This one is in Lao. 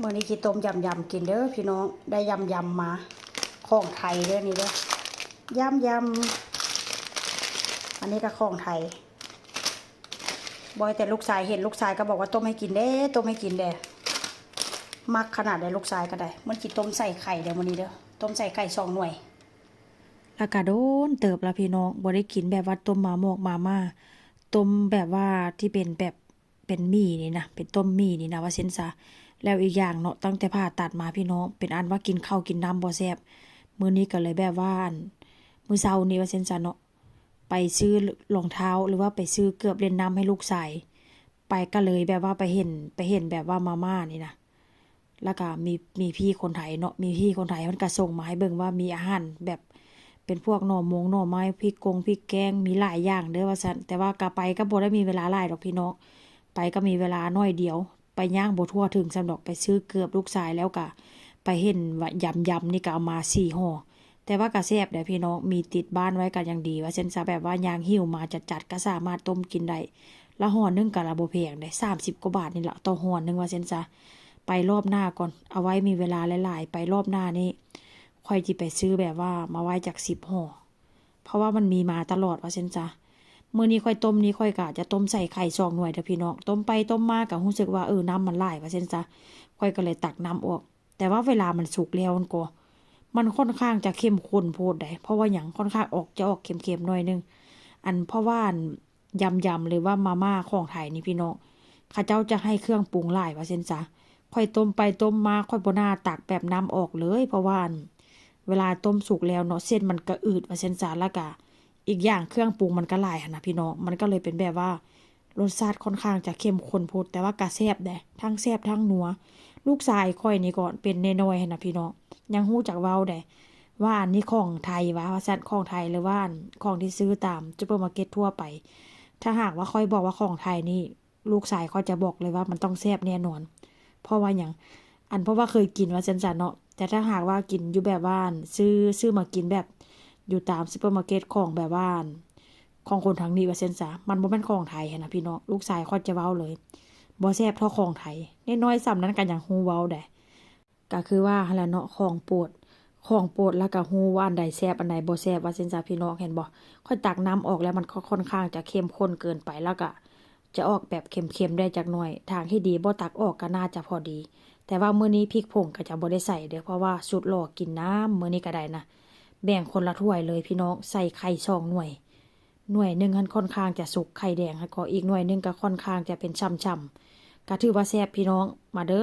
ມື້ນີ້ຊິຕົ້ມຢຳໆກິນເດີພີ່ນ້ອງ ໄດ້ຢຳໆມາ ຂອງໄທເດີນີ້ເດີ ຢຳໆ ອັນນີ້ກໍຂອງໄທ ບໍ່ໃຫ້ແຕ່ລູກຊາຍເຫັນ ລູກຊາຍກໍບອກວ່າ ຕົ້ມໃຫ້ກິນແດ່ ຕົ້ມໃຫ້ກິນແດ່ ມັກຂະໜາດໃດລູກຊາຍກໍໄດ້. ມັນຊິຕົ້ມໃສ່ໄຂ່ເດີມື້ນີ້ເດີ ຕົ້ມໃສ່ໄຂ່ສອງໜ່ວຍ. ແລ້ວກະໂດນເຕີບລະພີ່ນ້ອງ ບໍ່ໄດ້ກິນແບບວ່າຕົ້ມມາໝອກມາມ່າ ຕົ້ມແບບວ່າທີ່ເປັນແບບ ເປັນໝີ່ນີ້ນະ ເປັນຕົ້ມໝີ່ນີ້ນະ ວ່າຊັ້ນຊະ. ແລ້ວອີກຢ່າງເນາະ ຕັ້ງແຕ່ຜ່າຕັດມາພີ່ນ້ອງ ເປັນອັນວ່າກິນເຂົ້າກິນນ້ຳບໍ່ແຊບ. ມື້ນີ້ກໍເລີຍແບບວ່າ ອັນ ມື້ເຊົ້ານີ້ວ່າຊັ້ນຊະເນາະ ໄປຊື້ລອງເທົ້າ ຫຼືວ່າໄປຊື້ເກີບຫຼິ້ນນ້ຳໃຫ້ລູກຊາຍ ໄປກໍເລີຍແບບວ່າໄປເຫັນ ໄປເຫັນແບບວ່າມາມ່ານີ້ນະ ແລ້ວກໍມີ ມີພີ່ຄົນໄທເນາະ ມີພີ່ຄົນໄທເພິ່ນກໍສົ່ງມາໃຫ້ເບິ່ງວ່າມີອາຫານແບບ ເປັນພວກໜໍ່ມົງໜໍ່ໄມ້ ພິກກົງພິກແກງ ມີຫຼາຍຢ່າງເດີວ່າຊັ້ນ. ແຕ່ວ່າກໍໄປກໍບໍ່ໄດ້ມີເວລາຫຼາຍດອກພີ່ນ້ອງ ໄປກໍມີເວລາໜ້ອຍດຽວ ໄປຍ່າງບໍ່ທົ່ວເຖິງສ່ຳດອກ ໄປຊື້ເກີບລູກຊາຍ ແລ້ວກໍໄປເຫັນວ່າຢຳໆນີ້ກໍເອົາມາສີ່ຫໍ່ ແຕ່ວ່າກໍແຊບເດ້ພີ່ນ້ອງ ມີຕິດບ້ານໄວ້ກໍຍັງດີວ່າຊັ້ນຊະ ແບບວ່າຍ່າງຫິວມາຈັດໆກໍສາມາດຕົ້ມກິນໄດ້. ລະຫໍ່ໜຶ່ງກໍລະບໍ່ແພງເດ້ ສາມສິບກວ່າບາດນີ້ລະຕໍ່ຫໍ່ໜຶ່ງວ່າຊັ້ນຊະ. ໄປລອບໜ້າກ່ອນ ເອົາໄວ້ມີເວລາຫຼາຍໆ ໄປລອບໜ້ານີ້ ຂ້ອຍຊິໄປຊື້ແບບວ່າມາໄວ້ຈັກສິບຫໍ່ ເພາະວ່າມັນມີມາຕະຫຼອດວ່າຊັ້ນຊະ. ມື້ນີ້ຂ້ອຍຕົ້ມນີ້ ຂ້ອຍກະຈະຕົ້ມໃສ່ໄຂ່ສອງໜ່ວຍເດີພີ່ນ້ອງ ຕົ້ມໄປຕົ້ມມາກະຮູ້ສຶກວ່າ ເອີ ນ້ຳມັນຫຼາຍວ່າຊັ້ນຊະ ຂ້ອຍກໍເລີຍຕັກນ້ຳອອກ. ແຕ່ວ່າເວລາມັນສຸກແລ້ວຫັ້ນກໍ ມັນຂ້ອນຂ້າງຈະເຂັ້ມຂຸ້ນໂພດໃດ໋ ເພາະວ່າຫຍັງ ຂ້ອນຂ້າງອອກ ຈະອອກເຄັມໆໜ້ອຍໜຶ່ງ ອັນ ເພາະວ່າ ອັນ ຢຳໆ ຫຼືວ່າມາມ່າຂອງໄທນີ້ພີ່ນ້ອງ ເຂົາເຈົ້າຈະໃຫ້ເຄື່ອງປຸງຫຼາຍວ່າຊັ້ນຊະ. ຂ້ອຍຕົ້ມໄປຕົ້ມມາ ຂ້ອຍບໍ່ໜ້າຕັກແບບນ້ຳອອກເລີຍ ເພາະວ່າ ອັນ ເວລາຕົ້ມສຸກແລ້ວເນາະ ເສັ້ນມັນກະອືດວ່າຊັ້ນຊະ ແລ້ວກະອີກຢ່າງເຄື່ອງປຸງມັນກະຫຼາຍຫັ້ນນະພີ່ນ້ອງ ມັນກໍເລີຍເປັນແບບວ່າ ລົດຊາດຂ້ອນຂ້າງຈະເຂັ້ມຂຸ້ນໂພດ ແຕ່ວ່າກະແຊບເດ້ ທັງແຊບທັງນົວ. ລູກຊາຍຂ້ອຍນີ້ກໍເປັນນ້ອຍໆຫັ້ນນະພີ່ນ້ອງ ຍັງຮູ້ຈັກເວົ້າໄດ້ວ່າ ອັນນີ້ຂອງໄທຫວາ ວ່າຊັ້ນ ຂອງໄທ ຫຼືວ່າ ອັນ ຂອງທີ່ຊື້ຕາມຊຸບເປີມາເກັດທົ່ວໄປ. ຖ້າຫາກວ່າຂ້ອຍບອກວ່າຂອງໄທນີ້ ລູກຊາຍຂ້ອຍຈະບອກເລີຍວ່າມັນຕ້ອງແຊບແນ່ນອນ. ເພາະວ່າຫຍັງ ອັນ ເພາະວ່າເຄີຍກິນວ່າຊັ້ນຊະເນາະ ແຕ່ຖ້າຫາກວ່າກິນຢູ່ແບບວ່າ ອັນ ຊື້ ຊື້ມາກິນແບບຢູ່ຕາມຊຸບເປີມາເກັດຂອງແບບວ່າ ອັນ ຂອງຄົນທາງນີ້ວ່າຊັ້ນຊະ ມັນບໍ່ແມ່ນຂອງໄທຫັ້ນນະພີ່ນ້ອງ ລູກຊາຍຂ້ອຍຈະເວົ້າເລີຍ ບໍ່ແຊບເທົ່າຂອງໄທ. ນ້ອຍໆສ່ຳນັ້ນກໍຍັງຮູ້ເວົ້າໄດ໋ ກໍຄືວ່າຫັ້ນແຫຼະເນາະ ຂອງໂປດ ຂອງໂປດ ແລ້ວກໍຮູ້ວ່າອັນໃດແຊບ ອັນໃດບໍ່ແຊບວ່າຊັ້ນຊະພີ່ນ້ອງ ເຫັນບໍ່? ຂ້ອຍຕັກນ້ຳອອກແລ້ວ ມັນກໍຂ້ອນຂ້າງຈະເຂັ້ມຂຸ້ນເກີນໄປ ແລ້ວກໍຈະອອກແບບເຄັມໆໄດ້ຈັກໜ້ອຍ. ທາງທີ່ດີບໍ່ຕັກອອກກໍໜ້າຈະພໍດີ ແຕ່ວ່າມື້ນີ້ພິກຜົງກໍຈະບໍ່ໄດ້ໃສ່ເດີ້ ເພາະວ່າສຸດຫຼໍ່ກິນນ້ຳ ມື້ນີ້ກໍໄດ້ນະ ແບ່ງຄົນລະຖ້ວຍເລີຍພີ່ນ້ອງ ໃສ່ໄຂ່ສອງໜ່ວຍ ໜ່ວຍໜຶ່ງຫັ້ນຂ້ອນຂ້າງຈະສຸກ ໄຂ່ແດງຫັ້ນກໍ ອີກໜ່ວຍໜຶ່ງກໍຂ້ອນຂ້າງຈະເປັນຊ່ຳໆ ກໍຖືວ່າແຊບພີ່ນ້ອງ ມາເດີ້